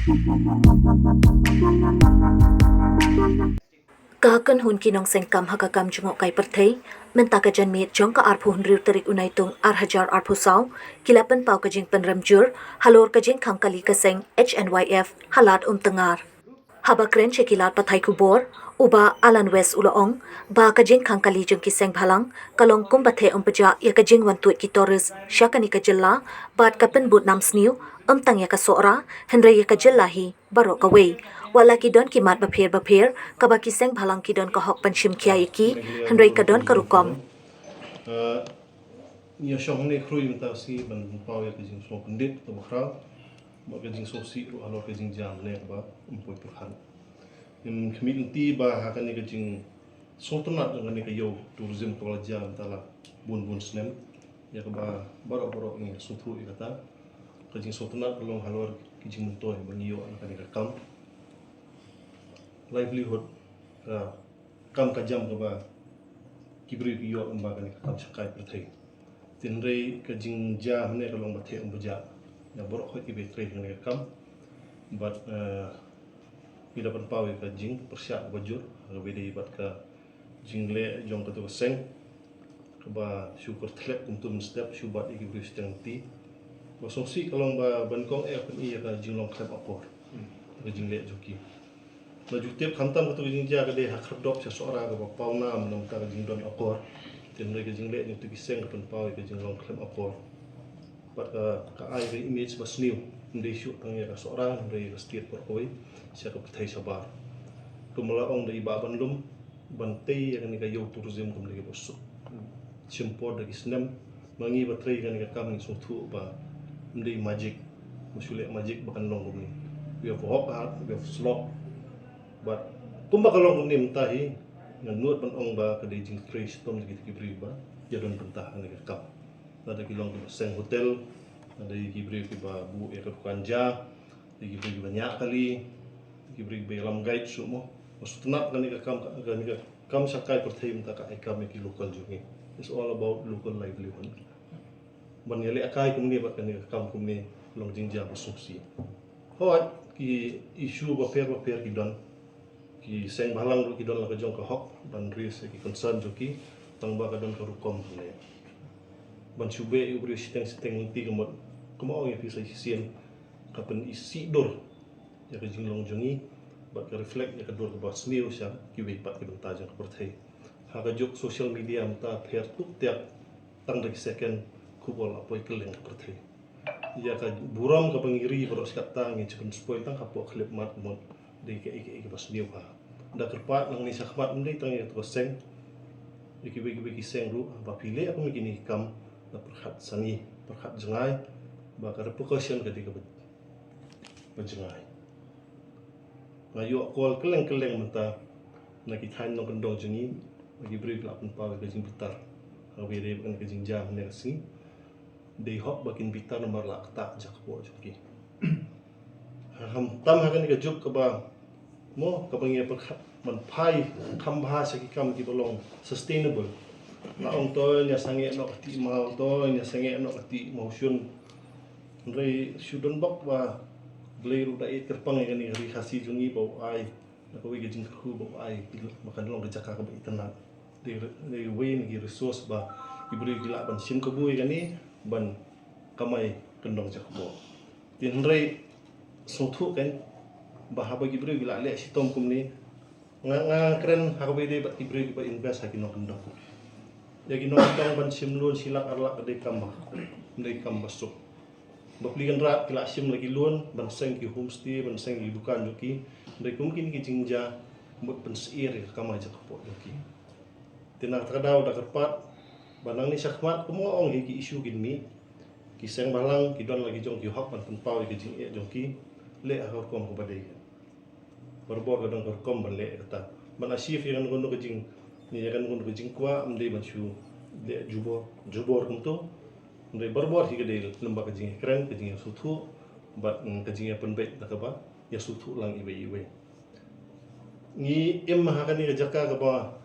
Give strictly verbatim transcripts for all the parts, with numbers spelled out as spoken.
Ka kynhun ki nongseng kam ha ka kam jngohkai pyrthei mynta ka janmiet jong ka arphew hynriew tarik u Naitung ar hajar arphew saw ki la pynpaw ka jingpynrem jur halor ka jingkhang kali ka seng H N Y F ha Lad Umtyngar. Haba kren sha ki lad pathai khubor, u Bah Alan West u la ong ba ka jingkhang kali jong ki seng bhalang ka long kumba theh umpjah ïa ka jingwan tuid ki tourist sha kane ka jylla bad ka pynbud nam sniew ym tang ïa ka Sohra hynrei ïa ka jylla hi baroh kawei. Wat la ki don ki mat bapher bapher kaba ki seng bhalang ki don ka hok ban shim khia ïa ki, hynrei ka don ka rukom. Ngi ïa shong hangne khrui mynta ka sngi ban paw ïa ka jingsngewpyndit kaba khraw bad ka jingsngewsih ruh halor ka jingjia mynne kaba ym poi pyrkhat. Ngim khmih lynti ba ha kane ka jingsngewtynnat jong kane ka ïew tourism kaba la jia mynta la bun bun snem, ïa kaba baroh baroh ngi sngewthuh ïa kata. Ka jingsngewtynnat ka long halor ki jingmyntoi ba ngi ïoh na kane ka kam livelihood, ka kam ka jam kaba ki briew ki ïoh lyngba kane ka kam shangkai pyrthei. Hynrei ka jingjia hangne ka long ba theh umpjah ïa baroh khoit kiba trei ha kane ka kam. Bad ngi da pynpaw ïa ka jingpyrshah kaba jur ha kaba ïadei bad ka jingleh jong katu ka seng kaba shu kyrthlep kumtu mynstep shu bat ïa ki briew shiteng lynti. Ba sngewsih ka long ba ban kong eh pyni ïa ka jinglong khlem akor ka jingleh jong ki. La ju tip khamtam katu ka jingjia ka dei ha khyrdop sha Sohra kaba paw nam na bynta ka jingdon akor. Te hynrei ka jingleh jong katu ki seng ka pynpaw ïa ka jinglong khlem akor. Bad ka, ka ai ka image ba sniew ym dei shuh tang ïa ka Sohra hynrei ïa ka state baroh kawei sha ka pyrthei shabar. Kumba la ong da i Bah Banlum ban tei ïa kane ka ïew tourism kum dei kaba suk. Shim por da ki snem ma ngi ba trei kane ka kam ngi sngewthuh ba ym dei magic, ba shu leh magic ba kan long kumne. We have worked hard, we have slog. Bad kumba ka long kumne mynta hi ngan nud ban ong ba ka dei jingtrei shitom da kita ki briew ba ïa don bynta ha kane ka kam. Lada ki long kiba seng hotel, lada ki briew kiba buh ïa ka dukan ja, lada ki briew kiba ñiah kali, lada ki briew kiba ïalam guide shuh mo. Ba sngewtynnat kane ka kam, kane ka kam shangkai pyrthei mynta ka ai kam ïa ki local jong ngi. It's all about local livelihood. Ban ïalehkai kumne bad kane ka kam kumne long jingjia ba sngewsih. Hooid ki issue bapher bapher ki don. Ki seng bhalang ruh ki don la ka jong ka hok ban raise ïa ki concern jong ki, tang ba ka don ka rukom hangne. Ban shu beh ïa u briew shiteng shiteng lynti ka mut kumba ong ïa phi sa shisien ka pynisih dur ïa ka jinglong jong ngi bad ka reflect ïa ka dur kaba sniew sha kiwei pat ki bynta jong ka pyrthei. Ha ka juk social media mynta pher tuh tiak, tang da ki second khubor la poi kylleng ka pyrthei. Ïa ka burom kaba ngi ri baroh shi katta ngi ju pynspoil tang hapoh khyllipmat mut dei kaei kaei kaba sniew ha. Da kyrpad nangne shakhmat ym dei tang ïa katu ka seng, ïa kiwei kiwei ki seng ruh ba phi leh kum kine ki kam da pyrkhat sani, pyrkhat jngai ba ka repercussion ka dei kaba, ba jngai. Nga ïoh call kylleng kylleng mynta na ki thaiñ nongkyndong jong ngi, na ki briew ki la pynpaw ïa ka jingbitar ha kaba ïadei bad ka jingjia mynne ka sngi. Dei hok ba kin bitar namar la ktah jakpoh jong ki. Khamtam ha kane ka juk kaba mo kaba ngi ïa pyrkhat ban phai kham bha sha ki kam kiba long sustainable. La ong to ïa sangeh noh ka tih maw, to ïa sangeh noh ka tih mawshun. Hynrei shu don bok ba Blei ruh da ïeit kyrpang ïa kane ka ri Khasi jong ngi ba u ai na kawei ka jingkyrkhu ba u ai ba kan long ka jaka kaba itynnad. Dei, dei wei na ki resource ba ki briew ki lah ban shim kabu ïa kane ban kamai kyndong jakpoh. Te hynrei sngewthuh kein ba haba ki briew ki lah leh shitom kumne, nga, nga kren ha kaba ïadei bad ki briew kiba invest ha ki nongkyndong. Ïa ki nongkyndong ban shim loan shi lak ar lak ka dei kam ba, dei kam ba suk. Bapli kynrad ki la shim la ki loan ban seng ki homestay, ban seng ki dukan jong ki. Hynrei kum kine ki jingjia mut pynsyier ïa ka kamai jakpoh jong ki. Te na kata ka daw da kyrpad ba nangne shakhmat kumba ong hi ki issue kin mih. Ki seng bhalang ki don la ki jong ki hok ban pynpaw ïa ki jingeh jong ki. Leh ha ka rukom kaba dei. Barabor ka don ka rukom ban leh kata ban achieve ïa kano kano ka jing, ïa kano kano ka jingkwah, ym dei ban shu leh jubor jubor kumto. Hynrei barabor hi ka dei lem bad ka jingïakren, ka jingïasngewthuh bad ka jingïapynbeit da kaba ïasngewthuh lang iwei iwei. Ngi im ha kane ka jaka kaba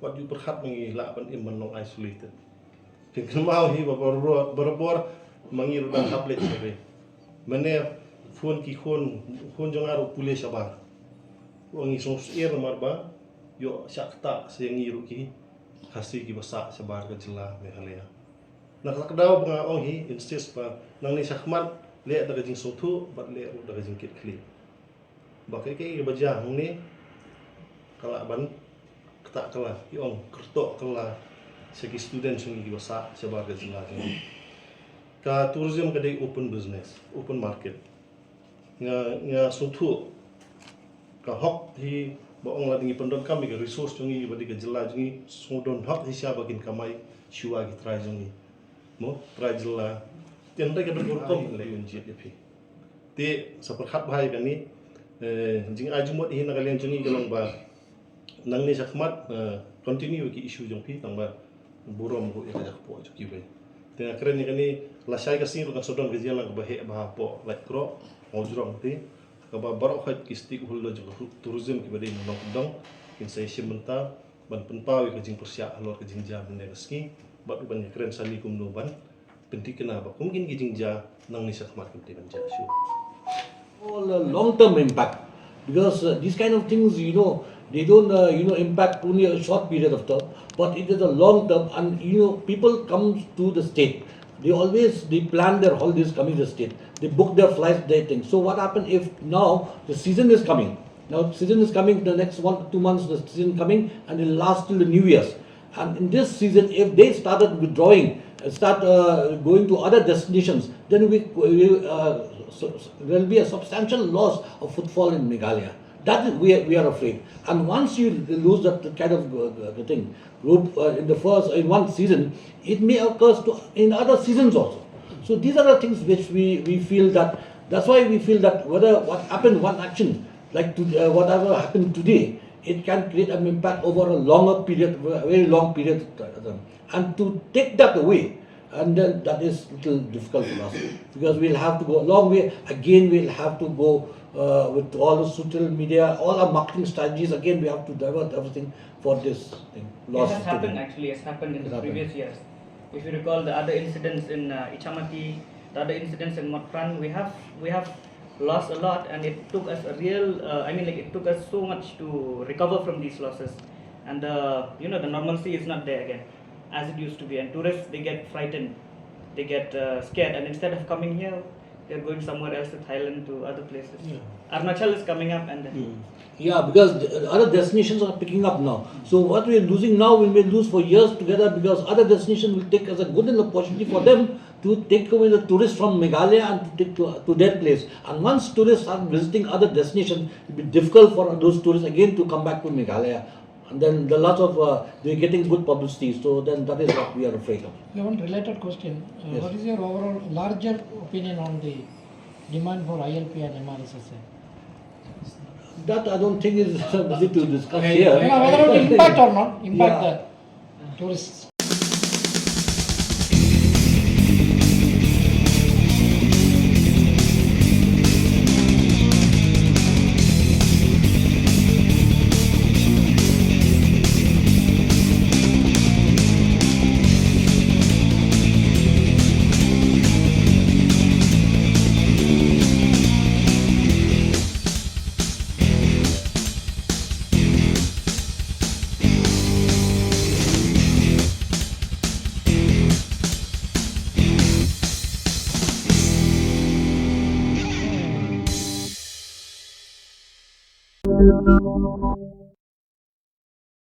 wat ju pyrkhat ba ngi lah ban im ban long isolated. Phin kynmaw hi ba barabor, barabor ma ngi ruh dang hap leit sha ri. Mane Khun ki khun, khun jong nga ruh pule shabar. U ong ngi sngewsih namar ba ïoh shah ktah sa ïa ngi ruh ki Khasi kiba sah shabar ka jylla Meghalaya. Na kata ka daw ba nga ong hi, insist ba nangne shakhmat leh da ka jingsngewthuh bad leh ruh da ka jingkitkhlieh. Ba kaei kaei kaba jia hangne ka lah ban ktah kylla, ki ong kyrtoh kylla sha ki student jong ngi kiba sah shabar ka jylla jong ngi. Ka tourism ka dei open business, open market. Nga, nga sngewthuh ka hok hi ba ong lada ngi pyndonkam ïa ka resource jong ngi, ba dei ka jylla jong ngi, sngewdon hok hi sha ba kin kamai shuwa ki trai jong ngi. Mo, trai jylla. Te hynrei ka dei ka rukom leh ïa phi. Te sa pyrkhat bha ïa kane, eh, jingai jingmut hi na ka liang jong ngi ka long ba nangne shakhmat, eh, continue ki issue jong phi tang ba burom ruh ïa ka jakpoh jong kiwei. Te nga kren ïa kane, lashai ka sngi ruh kan sa don ka jingïalang kaba heh bha hapoh Laitkroh, Mawjrong te, kaba baroh khoit ki stakeholder jong ka tourism kiba dei na Nongkyndong kin sa ïashim bynta ban pynpaw ïa ka jingpyrshah halor ka jingjia mynne ka sngi, bad ruh ban ïakren sani kumno ban pynthikna ba kum kine ki jingjia nangne shakhmat kim dei ban jia shuh. All a long term impact, because uh, these kind of things, you know, they don't uh, you know, impact only a short period of time, but it is a long term. And you know, people come to the state, they always, they plan their holidays coming to the state, they book their flights, they think. So what happened if now the season is coming? Now season is coming, the next one two months the season coming, and it lasts till the New Year's. And in this season, if they started withdrawing, uh, start uh, going to other destinations, then we, we uh, so, so there'll be a substantial loss of footfall in Meghalaya. That is, we are, we are afraid. And once you lose that kind of uh, uh, thing, group uh, in the first, in one season, it may occur to in other seasons also. So these are the things which we, we feel that, that's why we feel that whether what happened, one action, like to, uh, whatever happened today, it can create an impact over a longer period, a very long period. And to take that away, and then that is little difficult for us, because we'll have to go a long way. Again, we'll have to go uh, with all the social media, all our marketing strategies. Again, we have to divert everything for this thing. It loss has happened, actually, it's happened in the previous years. If you recall the other incidents in uh, Ichamati, the other incidents in Motphran, we have we have lost a lot, and it took us a real. Uh, I mean, like, it took us so much to recover from these losses, and the, you know, the normalcy is not there again as it used to be, and tourists, they get frightened, they get uh, scared, and instead of coming here, they're going somewhere else to Thailand, to other places. Yeah. Arunachal is coming up, and then Yeah, because the other destinations are picking up now. So what we are losing now, we may lose for years together, because other destinations will take as a good enough opportunity for them to take away the tourists from Meghalaya and to take to, to their place. And once tourists are visiting other destinations, it will be difficult for those tourists again to come back to Meghalaya. And then the loss of uh, they're getting good publicity. So then that is what we are afraid of. Yeah, one related question. Uh, Yes. What is your overall larger opinion on the demand for I L P and M R S S A? That I don't think is something to discuss here. No, whether it will impact or not, impact Yeah. the tourists.